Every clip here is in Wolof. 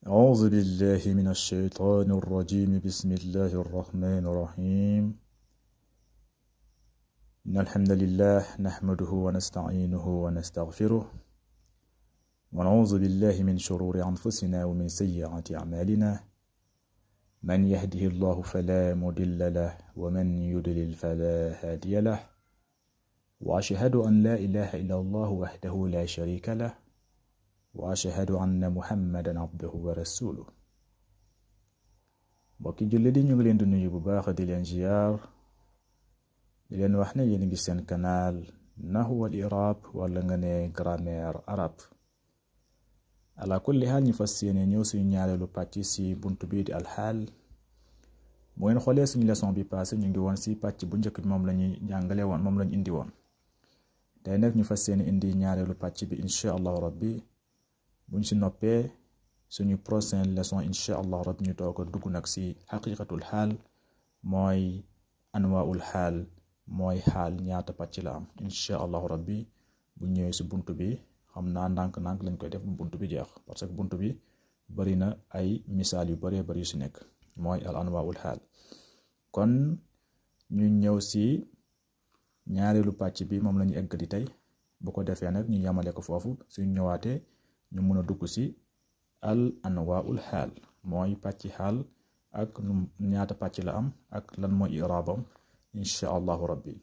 أعوذ بالله من الشيطان الرجيم بسم الله الرحمن الرحيم إن الحمد لله نحمده ونستعينه ونستغفره ونعوذ بالله من شرور أنفسنا ومن سيئات أعمالنا من يهده الله فلا مضل له ومن يضلل فلا هادي له وأشهد أن لا إله إلا الله وحده لا شريك له وأشهد أن محمدا عبده ورسوله. mbokki jullit yi ñu ngi leen di nuyu bu baax di leen ziyaar di leen wax ne yéen ngi seen canal Nahwu wal I'rab wala nga ne grammaire arabe. ala kulli haal ñu fas yéene ñëw suñu ñaareelu pàcc si buntu bii di alxaal. bu ngeen xoolee suñu leçon bi passé ñu ngi woon si pàcc bu njëkk bi moom la ñuy jàngale woon moom la ñu indi woon. tey nag ñu fas yéene indi ñaareelu pàcc bi incha allahu rabbi. buñ si noppee suñu prochaine leçon incha allah rabbi ñu toog a dugg nag si xaqiqatul xaal mooy anwaul xaal mooy xaal ñaata pàcc la am incha allahu rabbi bu ñëwee si bunt bi xam naa ndànk-ndànk lañ koy def bu bunt bi jeex parce que bunt bi bari na ay misaal yu bëree bëri yu si nekk mooy al anwaul xaal. kon ñu ñëw si ñaareelu pàcc bi moom la ñu eggali tey bu ko defee nag ñu yamale ko foofu suñu ñëwaatee ñu mën a dugg si al anwaul xaal mooy pàcc xaal ak ñaata pàcc la am ak lan mooy iraabam incha allahu rabbi.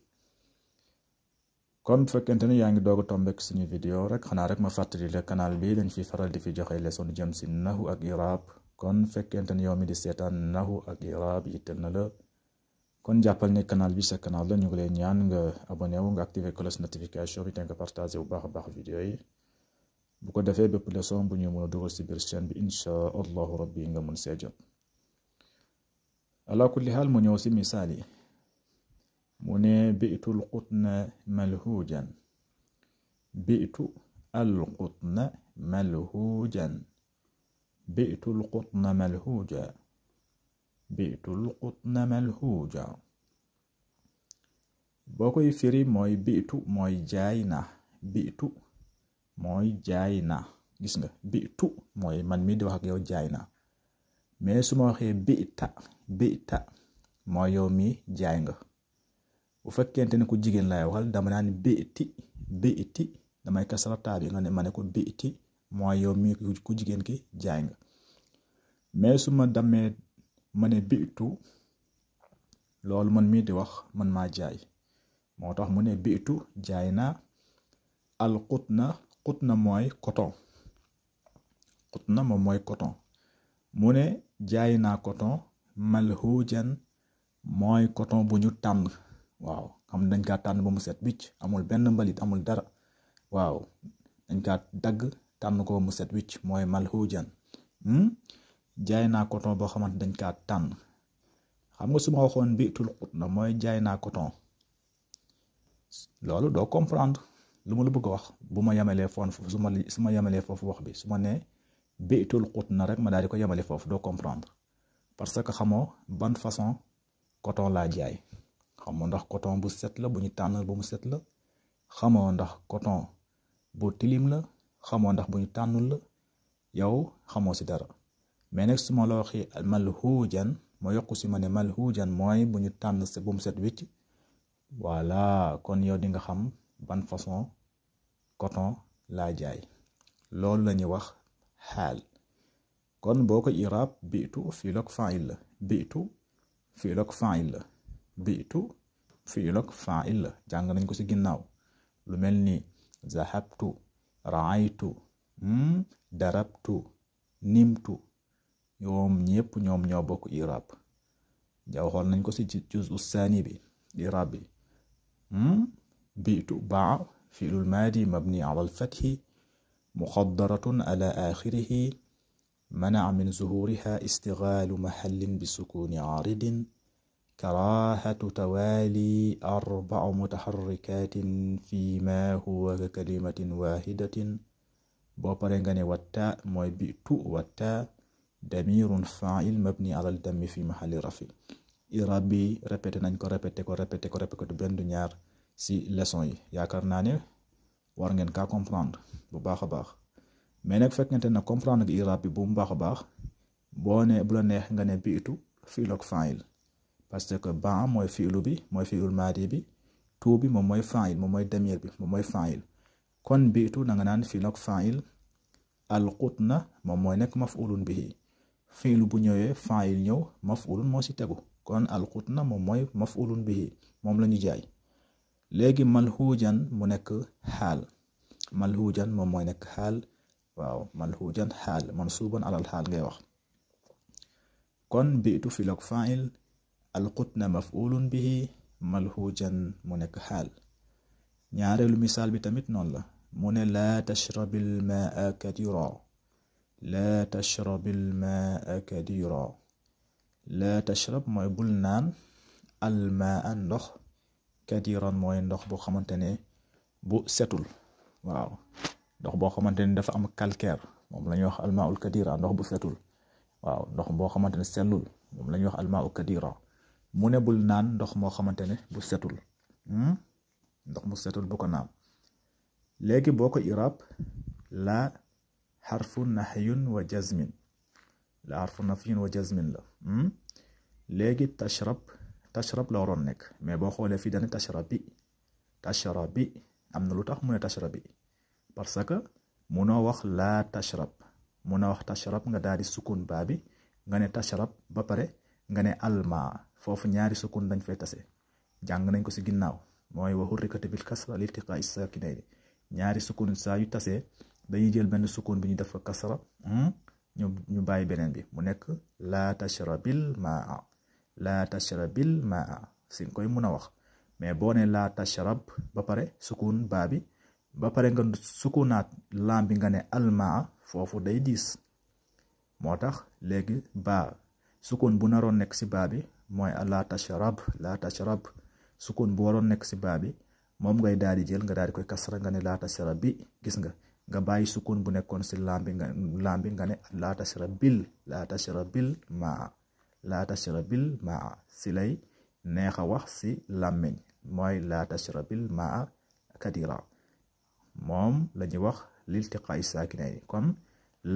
kon bu fekkente ne yaa ngi doog a tombek suñu vidéo rek xanaa rek ma fàttali la canal bi dañ fi faral di fi joxe leçon jëm si nahwu ak iraab. kon fekkente ne yow mi di seetaan nahwu ak iraab yitteel na la kon jàppal ne canal bi sa canal la ñu ngi lay ñaan nga abonné wu nga activé cloche notification bi te nga partagé bu baax a baax vidéo yi bu ko defee bépp leçon bu ñu mën a dugal si biir chaîne bi incha allahu rabbi nga mun see jot. ala kulli xaal mu ñëw si misaal yi mu ne bi'tul qutna malhujan bi'tu al qutna malhujan bi'tul qutna malhuja bi'tul qutna malhuja. boo koy firi mooy bi'tu mooy jaay na bi'tu mooy jaay na gis nga bi'tu mooy man mi di wax ak yow jaay na mais su ma waxee bi'ta mooy yow mi jaay nga. bu fekkente ne ku jigéen laay waxal dama naan bi'ti damay kasara taa bi nga ne ma ne ko bi'ti mooy yow mi ku jigéen ki jaay nga. mais su ma damee ma ne bi'tu loolu man mii di wax man maa jaay moo tax mu ne bi'tu jaay na al qutna mooy coton qutna moom mooy coton mu ne jaay naa coton malhujan mooy coton bu ñu tànn waaw xam dañ kaa tànn ba mu set wicc amul benn mbalit amul dara waaw dañ kaa dagg tànn ko ba mu set wicc mooy malhujan. jaay naa coton boo xamante dañ kaa tànn xam nga su ma waxoon bi'tul qutna mooy jaay naa coton loolu doo comprendre lu ma la bëgg a wax bu ma yemalee foofu su ma yemalee foofu wax bi su ma nee bi'tul qutna rek ma daal di ko yemale foofu doo comprendre parce que xamoo ban façon coton laa jaay. xamoo ndax coton bu set la bu ñu tànn ba mu set la xamoo ndax coton bu tilim la xamoo ndax bu ñu tànnul la yow xamoo si dara. mais nag su ma la waxee malhujan ma yokku si ma ne malhujan mooy bu ñu tànn ba mu set wicc voilà kon yow di nga xam ban façon coton laa jaay loolu la ñuy wax xaal. kon boo ko iraab bi'tu fi'l ak fa'il la bi'tu fi'l ak fa'il la bi'tu fi'l ak fa'il la jàng nañ ko si ginnaaw lu mel ni zahabtu ra'aytu darabtu nimtu ñoom ñëpp ñoom ñoo bokk iraab waxoon nañ ko si juz'u saani bi iraab bi. bi'tu ba'a fi'lul maadi mabni ala al-fathi muqaddaratun ala akhirihi mana'a min zuhuriha istighalu mahallin bi sukuni aaridin karahatu tawali arba'u mutaharrikatin fi ma huwa ka kalimatin wahidatin. boo pare nga ne watta mooy bi'tu watta damirun fa'il mabni ala al-dammi fi mahalli rafi. iraab bi répété nañ ko répété ko du benn du ñaar si leçon yi yaakaar naa ne war ngeen kaa comprendre bu baax a baax. mais nag fekkente ne comprendre nga iraab bi bu mu baax a baax boo ne bu la neex nga ne biitu fi'l ak fa'il parce que ba mooy fi'lu bi mooy fi'ul maadi bi tu bi moom mooy fa'il moom mooy damir bi moom mooy fa'il kon biitu da nga naan fi'l ak fa'il alqutna moom mooy nekk maf'ulun bihi fi'lu bu ñëwee fa'il ñëw maf'ulun moo ci tegu kon alqutna moom mooy maf'ulun bihi moom la ñu jaay léegi malhujan mu nekk xaal malhujan moom mooy nekk xaal waaw malhujan xaal mansuban alal xaal ngay wax kon biitu fi'l ak fa'il alqutna maf'ulun bihi malhujan mu nekk xaal ñaareelu misaal bi tamit noonu la mu ne laa tashrabil maa kadira laa tashrabil maa kadira laa tashrab mooy bul naan almaa ndox kadiran mooy ndox boo xamante ne bu setul waaw ndox boo xamante ne dafa am calcaire moom la ñuy wax almaul kadira ndox bu setul waaw ndox boo xamante ne sellul moom la ñuy wax almaul kadira mu ne bul naan ndox moo xamante ne bu setul ndox mu setul bu ko naan léegi boo ko irab la xarfu nahyun wa jazmin la xarfu nahyun wa jazmin la léegi tashrab la waroon nekk mais boo xoolee fii dane tashrabi am na lu tax mu ne tashrabi parce que munoo wax laa tashrab munoo wax tashrab nga daal di sukun baa bi nga ne tashrab ba pare nga ne alma foofu ñaari sukun dañ fay tase jàng nañ ko ci ginnaaw mooy wa hurrikat bil kasra liltiqaa'i saakinayn ñaari sukun saa yu tasee dañuy jël benn sukun bi ñu def ko kasra ñu bàyyi beneen bi mu nekk laa tashrabil maa laa tashrabil maa si nga koy mun a wax mais boo ne laa tashrab ba pare sukun baa bi ba pare nga sukunaat laam bi nga ne almaa foofu day diis moo tax léegi baa sukun bu naroon nekk ci baa bi mooy laa tashrab sukun bu waroon nekk ci baa bi moom ngay daal di jël nga daal di koy kasra nga ne laa tashrabi gis nga bàyyi sukun bu nekkoon ci laam bi nga ne laa tashrabil maa si lay neex a wax ci làmmiñ mooy laa tashrabil maa kadira moom la ñuy wax liltiqaa'i saakinayn kon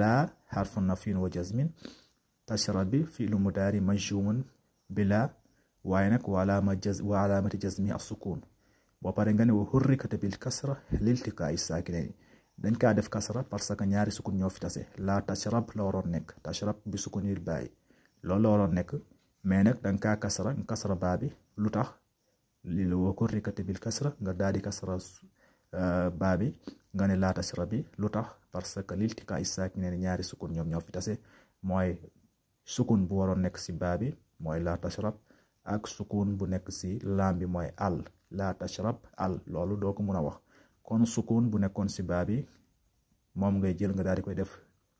laa xarfu nafyin wa jazmin tashrabi fi'lu mudaari majzumun bila waaye nag wa alaamati jazmi as-sukun boo pare nga ne wa hurrikat bil kasra liltiqaa'i saakinayn dañ kaa def kasra parce que ñaari sukun ñoo fi tase laa tashrab la waroon nekk tashrab bi sukun yi bàyyi loolu la waroon nekk mais nag danga kaa kasra baa bi lu tax li la wa hurrikat bil kasra nga daal di kasra baa bi nga ne laa tashrabi lu tax parce que liltiqaa'i saakinayn ñaari sukun ñoom ñoo fi tase mooy sukun bu waroon nekk ci baa bi mooy laa tashrab ak sukun bu nekk ci laam bi mooy laa tashrab loolu doo ko mun a wax kon sukun bu nekkoon ci baa bi moom ngay jël nga daal di koy def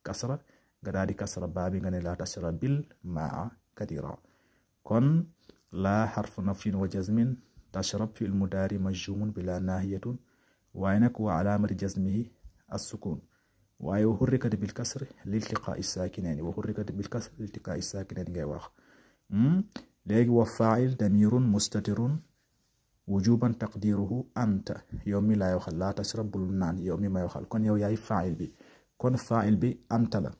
kasra nga daal di kasra baa bi nga ne laa tashrabil maa kadira kon laa xarfu nafyin wa jazmin tashrab fi'l mudaari majzumun bila naahiyatun waaye nag wa alaamati jazmihi as-sukun waaye wa hurrikat bil kasri liltiqaa'i saakinayn wa hurrikat bil kasri liltiqaa'i saakinayn ngay wax léegi wa faa'il damirun mustatirun wujuban taqdiruhu anta yow mi laay waxal laa tashrab bul naan yow mi may waxal kon yow yaay faa'il bi kon faa'il bi anta la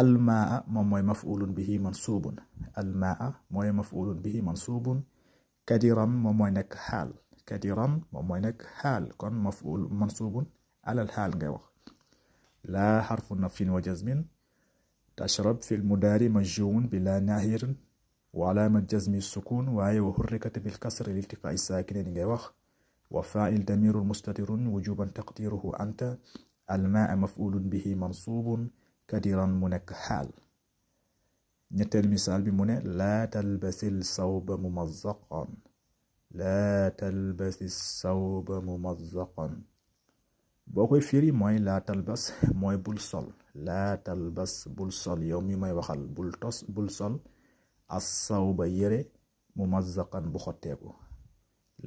almaa moom mooy maf'ulun bihi mansubun almaa mooy maf'ulun bihi mansubun kadiram moom mooy nekk xaal kadiram moom mooy nekk xaal kon maf'ul mansubun alal xaal ngay wax laa xarfu nafyin wa jazmin tashrab fil mudaari majzumun bila naahiyatin wa alaamat jazmi sukun waaye wa hurrikat bil kasri liltiqaa'i saakinayn ngay wax wa faa'il damirun mustatirun wujuban taqdiruhu anta almaa maf'ulun bihi mansubun kadiran mu nekk xaal ñetteel misaal bi mu ne laa talbasil sawba mumazzaqan laa talbasi sawba mumazzaqan boo koy firi mooy laa talbas mooy bul sol laa talbas bul sol yow mi may waxal bul sol as sawba yére mumazzaqan bu xotteeku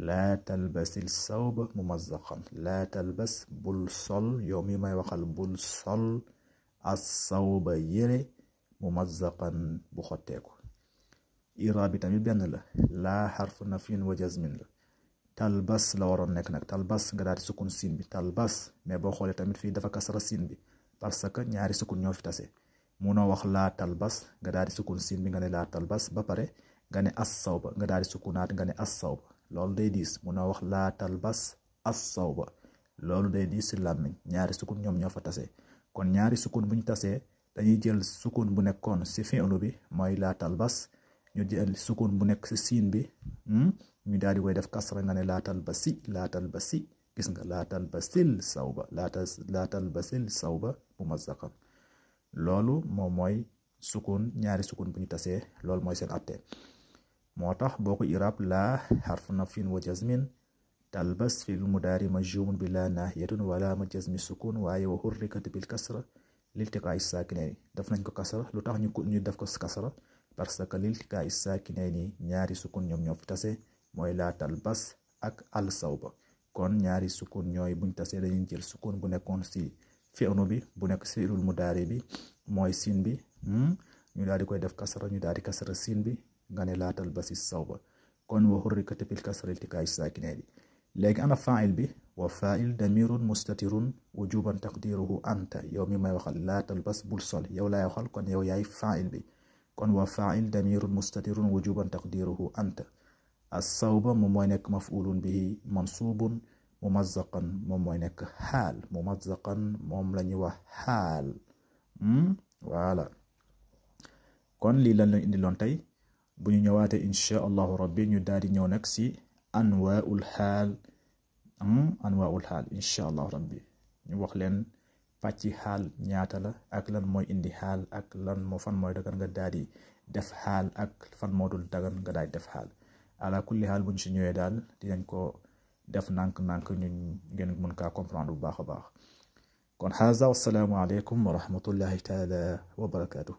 laa talbasil sawba mumazzaqan laa talbas bul sol yow mi may waxal bul sol as sawba yére mumazzaqan bu xotteeku iraab bi tamit benn la laa xarfu nafyin wa jazmin la talbas la waroon nekk nag talbas nga daal di sukun siin bi talbas mais boo xoolee tamit fii dafa kasara siin bi parce que ñaari sukun ñoo fi tase munoo wax laa talbas nga daal di sukun siin bi nga ne laa talbas ba pare nga ne as-sawba nga daal di sukunaat nga ne as-sawba loolu day diis munoo wax laa talbas as-sawba loolu day diis si làmmiñ ñaari sukun ñoom ñoo fa tase kon ñaari sukun bu ñu tasee dañuy jël sukun bu nekkoon si fi'lu bi mooy laa talbas ñu jël sukun bu nekk si siin bi ñu daal di koy def kasra nga ne laa talbasi gis nga laa talbasil sawba mumazzaqan loolu moom mooy sukun ñaari sukun bu ñu tasee loolu mooy seen atte moo tax boo ko irab laa xarfu nafyin wa jazmin talbas fil mudaari majzumun bi laa naahiyatun wala ma jazmi sukun waaye wa hurrikat bil kasra liltiqaa'i saakinayni def nañ ko kasra lu tax ñu def ko kasra parce que liltiqaa'i saakinayni ñaari sukun ñoom ñoo fi tase mooy laa talbas ak al sawba kon ñaari sukun ñooy buñ tasee dañuy jël sukun bu nekkoon si fi'lu bi bu nekk si fi'lul mudaari bi mooy siin bi ñu daal di koy def kasra ñu daal di kasra siin bi nga ne laa talbasi sawba kon wa hurrikat bil kasra liltiqaa'i saakinayni léegi ana fa'il bi wa fa'il damirun mustatirun wujuban taqdiruhu anta yow mi may waxal laa talbas bul sol yow laay waxal kon yow yaay fa'il bi kon wa fa'il damirun mustatirun wujuban taqdiruhu anta as-sawba moom mooy nekk maf'ulun bihi mansubun mumazzaqan moom mooy nekk xaal mumazzaqan moom la ñuy wax xaal voilà kon lii lan lañ indi loon tey bu ñu ñëwaatee insha allahu rabbi ñu daal di ñëw nag si anwaa'ul xaal insha allahu rabbi ñu wax leen pàcci xaal ñaata la ak lan mooy indi xaal ak lan moo fan mooy dagan nga daal di def xaal ak fan moo dul dagan nga daal di def xaal ala kulli xaal bu ñu si ñëwee daal dinañ ko def nànk-nànk ñu ngeen mën kaa comprendre bu baax a baax kon haza wassalaamu aleykum wa rahmatullahi taala wa barakatuh